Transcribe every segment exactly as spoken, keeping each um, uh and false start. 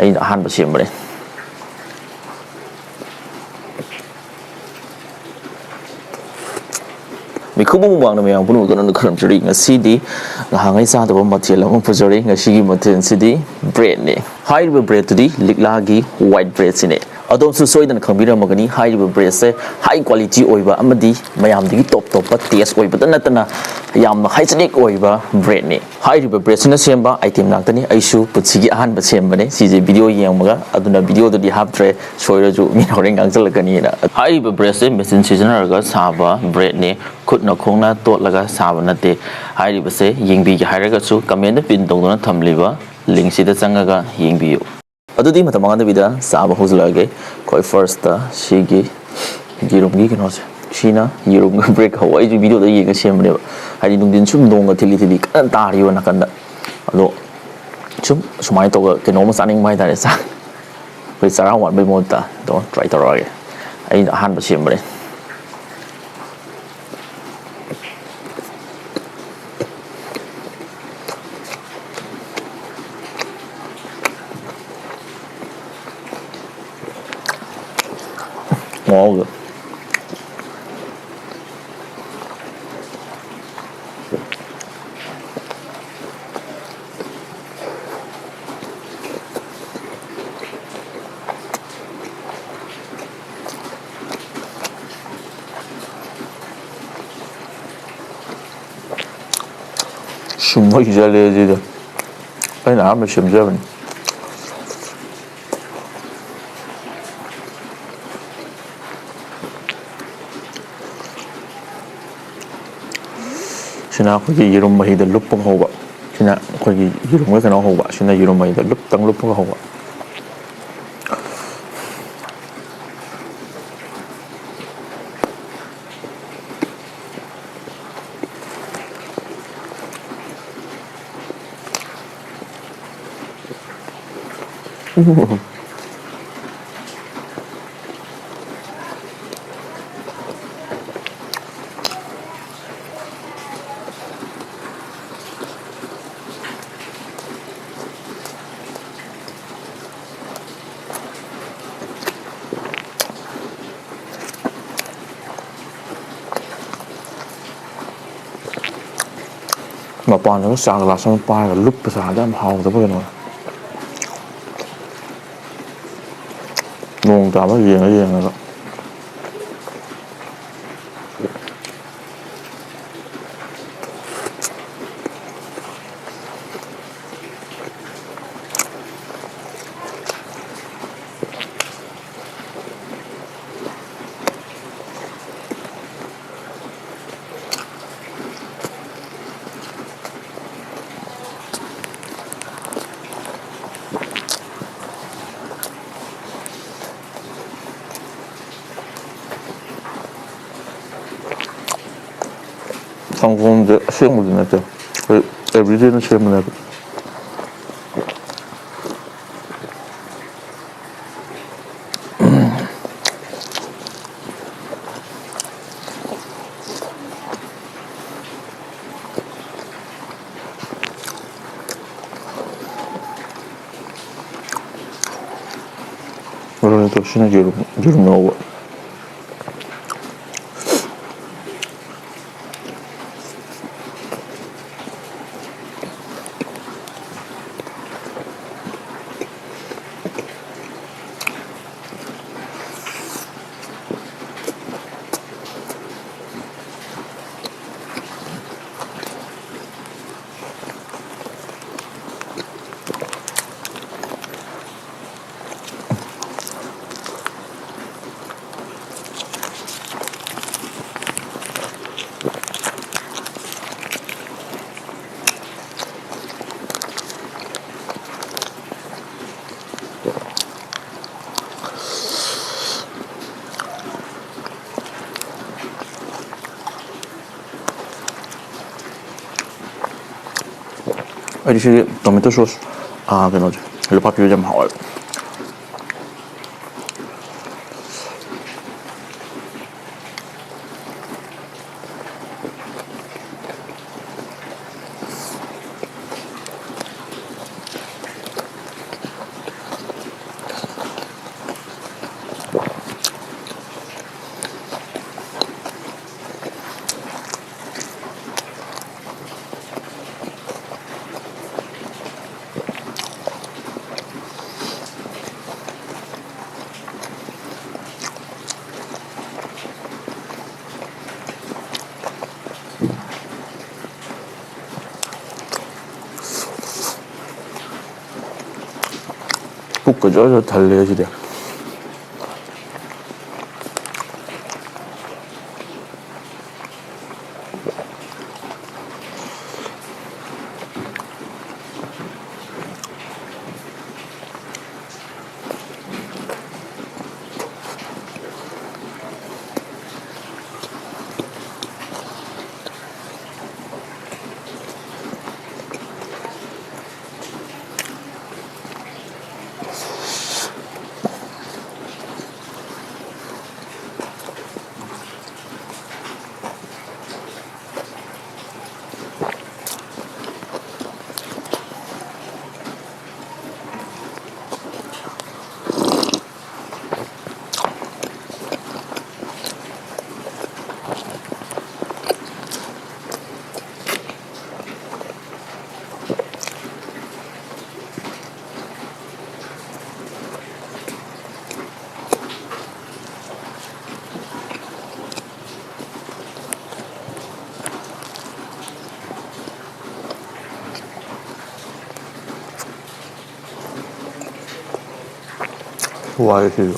ꯑꯩꯅ ꯑꯍꯥꯟꯕ ꯁꯦꯝꯕꯅꯦ꯫ ꯃꯤꯈꯨꯕꯝ ꯃꯃꯥꯡꯗ ꯃꯌꯥꯝ ꯄꯨꯝꯅꯃꯛꯇ ꯅꯪꯅ ꯈꯨꯔꯨꯝꯖꯔꯤ꯫ ꯉꯁꯤꯗꯤ ꯉꯍꯥꯟꯉꯩ ꯆꯥꯗꯕ ꯃꯊꯦꯜ ꯑꯃ ꯄꯨꯖꯔꯤ꯫ ꯉꯁꯤꯒꯤ ꯃꯊꯦꯜꯁꯤꯗꯤ breadꯅꯤ꯫ ꯍꯥꯏꯔꯤꯕ breadꯇꯨꯗꯤ ꯂꯤꯛꯂꯥꯒꯤ white breadꯁꯤꯅꯦ꯫ ꯑꯗꯣꯝꯁꯨ ꯁꯣꯏꯗꯅ ꯈꯪꯕꯤꯔꯝꯃꯒꯅꯤ, ꯍꯥꯏꯔꯤꯕ breadꯁꯦ high quality ꯑꯣꯏꯕ ꯑꯃꯗꯤ ꯃꯌꯥꯝꯗꯒꯤ top ꯇꯣꯞꯄ taste ꯑꯣꯏꯕꯇ ꯅꯠꯇꯅ ꯌꯥꯝꯅ hygienic ꯑꯣꯏꯕ breadꯅꯤ꯫ ꯍꯥꯏꯔꯤꯕ breadꯁꯤꯅ ꯁꯦꯝꯕ item ꯉꯥꯛꯇꯅꯤ꯫ ꯑꯩꯁꯨ ꯄꯨꯟꯁꯤꯒꯤ ꯑꯍꯥꯟꯕ ꯁꯦꯝꯕꯅꯦ꯫ ꯁꯤꯁꯦ video ꯌꯦꯡꯕꯒ, ꯑꯗꯨꯅ videoꯗꯗꯤ ꯍꯥꯞꯇ꯭ꯔꯦ, ꯁꯣꯏꯔꯁꯨ ꯃꯤꯅ ꯍꯣꯔꯦꯟ ꯉꯥꯡꯁꯤꯜꯂꯛꯀꯅꯤꯅ꯫ ꯍꯥꯏꯔꯤꯕ breadꯁꯦ machine ꯁꯤꯖꯤꯟꯅꯔꯒ ꯁꯥꯕ breadꯅꯤ꯫ ꯈꯨꯠꯅ ꯈꯣꯡꯅ ꯇꯣꯠꯂꯒ ꯁꯥꯕ ꯅꯠꯇꯦ꯫ ꯍꯥꯏꯔꯤꯕꯁꯦ ꯌꯦꯡꯕꯤꯒꯦ ꯍꯥꯏꯔꯒꯁꯨ commentꯇ pin ꯇꯧꯗꯨꯅ ꯊꯝꯂꯤꯕ linkꯁꯤꯗ ꯆꯪꯉꯒ ꯌꯦꯡꯕꯤꯌꯨ꯫ ꯑꯗꯨꯗꯤ ꯃꯇꯝ ꯃꯥꯡꯍꯟꯗꯕꯤꯗ ꯆꯥꯕ ꯍꯧꯖꯤꯜꯂꯛꯑꯒꯦ꯫ ꯑꯩꯈꯣꯏ firstꯇ ꯁꯤꯒꯤ ꯌꯦꯔꯨꯝꯒꯤ ꯀꯩꯅꯣꯁꯦ, ꯁꯤꯅ ꯌꯦꯔꯨꯝꯒ breadꯀ ꯍꯧꯕ꯫ ꯑꯩꯁꯨ videoꯗ ꯌꯦꯡꯉ ꯁꯦꯝꯕꯅꯦꯕ, ꯍꯥꯏꯗꯤ ꯅꯨꯡꯊꯤꯟ ꯁꯨꯝ ꯅꯣꯡꯒ ꯊꯤꯂꯤ ꯊꯤꯂꯤ ꯀꯟꯅ ꯇꯥꯔꯤꯕ ꯅꯥꯀꯟꯗ꯫ ꯑꯗꯣ ꯁꯨꯝ ꯁꯨꯃꯥꯏꯅ ꯇꯧꯔꯒ ꯀꯩꯅꯣꯝꯃ ꯆꯥꯅꯤꯡꯕ ꯍꯥꯏꯇꯥꯔꯦ, ꯆꯥꯛ꯫ ꯑꯩꯈꯣꯏ ꯆꯔꯥ ꯋꯥꯟꯕꯩ ꯃꯍꯨꯠꯇ ꯑꯗꯣ try ꯇꯧꯔꯛꯑꯒꯦ꯫ ꯑꯩꯅ ꯑꯍꯥꯟꯕ ꯁꯦꯝꯕꯅꯦ꯫ ꯃꯍꯥꯎꯗꯣ꯫ ꯁꯨꯝꯕ ꯏꯖꯜꯂꯦ ꯑꯁꯤꯗ꯫ ꯑꯩꯅ ꯑꯍꯥꯟꯕ ꯁꯦꯝꯖꯕꯅꯤ꯫ ꯁꯤꯅ ꯑꯩꯈꯣꯏꯒꯤ ꯌꯦꯔꯨꯝ ꯃꯍꯤꯗ ꯂꯨꯞꯄꯒ ꯍꯧꯕ꯫ ꯁꯤꯅ ꯑꯩꯈꯣꯏꯒꯤ ꯌꯦꯔꯨꯝꯒ ꯀꯩꯅꯣ ꯍꯧꯕ꯫ ꯁꯤꯅ ꯌꯦꯔꯨꯝ ꯃꯍꯤꯗ ꯂꯨꯞꯇꯪ ꯂꯨꯞꯄꯒ ꯍꯧꯕ꯫ ꯃꯄꯥꯟꯗꯒ ꯆꯥ ꯒ꯭ꯂꯥꯁ ꯑꯃ ꯄꯥꯏꯔꯒ ꯂꯨꯞꯄ ꯆꯥꯔꯗꯤ ꯌꯥꯝ ꯍꯥꯎꯗꯕ ꯀꯩꯅꯣ꯫ ꯅꯣꯡ ꯇꯥꯕ ꯌꯦꯡꯉ ꯌꯦꯡꯉꯒ꯫ ꯁꯪꯒꯣꯝꯁꯦ ꯑꯁꯦꯡꯕꯗꯤ ꯅꯠꯇꯦ, ꯑꯩꯈꯣꯏ ꯑꯦꯕ꯭ꯔꯤꯗꯦꯅ ꯁꯦꯝꯕꯅꯦꯕ꯫ ꯑꯗꯨꯅ ꯇꯣꯁꯤꯅ ꯌꯦꯔꯨꯝ, ꯌꯦꯔꯨꯝ ꯉꯧꯕ꯫ ꯑꯩꯗꯤ ꯁꯤꯒꯤ tomato sauce, ꯑꯥ, ꯀꯩꯅꯣꯁꯦ, ꯂꯨꯄꯥ ꯄꯤꯕꯁꯦ ꯌꯥꯝ ꯍꯥꯎꯋꯦ꯫ ꯄꯨꯛꯀ ꯖꯣꯔ ꯖꯣꯔ ꯊꯜꯂꯦ ꯁꯤꯗꯤ꯫ ꯋꯥꯔꯦ ꯁꯤꯁꯨ꯫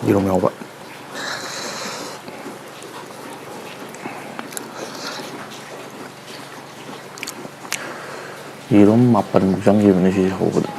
ꯌꯦꯔꯨꯝ ꯌꯥꯎꯕ꯫ ꯌꯦꯔꯨꯝ ꯃꯥꯄꯟꯃꯨꯛ ꯆꯪꯈꯤꯕꯅꯤ ꯁꯤꯁꯦ ꯍꯧꯕꯗ꯫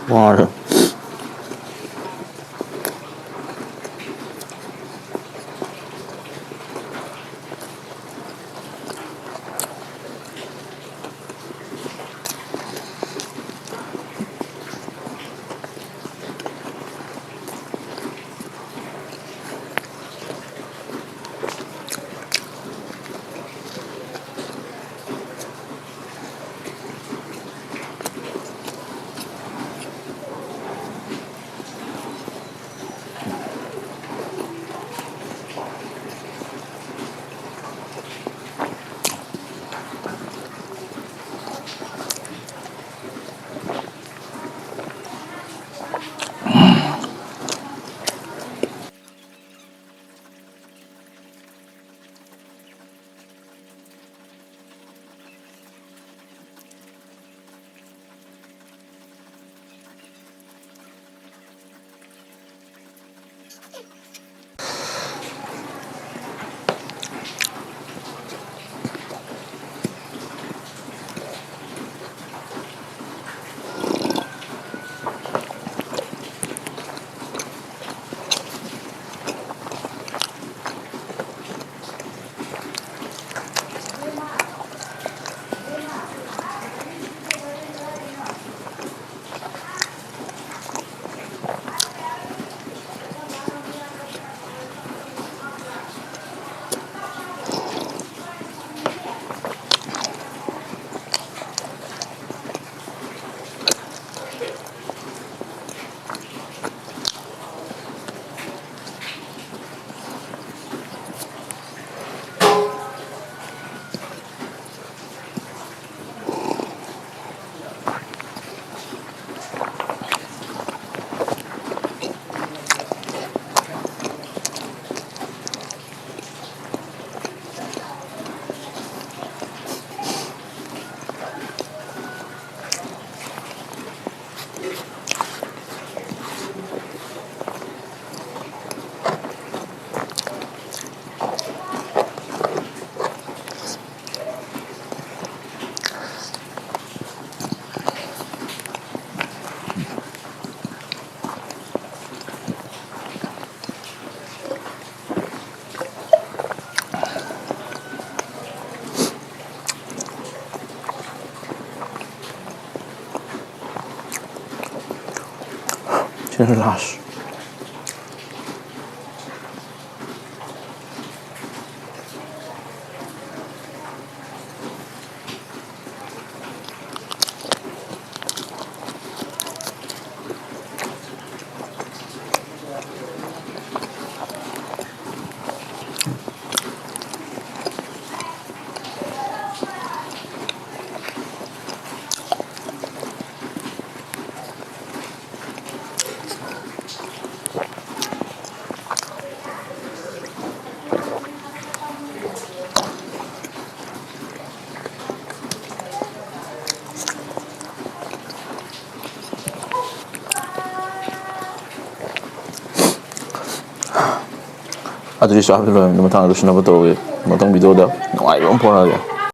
ꯋꯥꯔꯦ꯫ ꯁꯤꯅ ꯂꯥꯁ꯫ ꯑꯗꯨꯗꯤ ꯆꯥꯕ ꯂꯣꯏꯔꯕꯅꯤꯅ ꯃꯊꯪ ꯑꯗꯨ ꯁꯤꯟꯅꯕ ꯇꯧꯔꯒꯦ꯫ ꯃꯊꯪ ꯚꯤꯗꯤꯑꯣꯗ ꯅꯨꯡꯉꯥꯏꯕ ꯑꯃ ꯐꯥꯎꯅꯔꯒꯦ꯫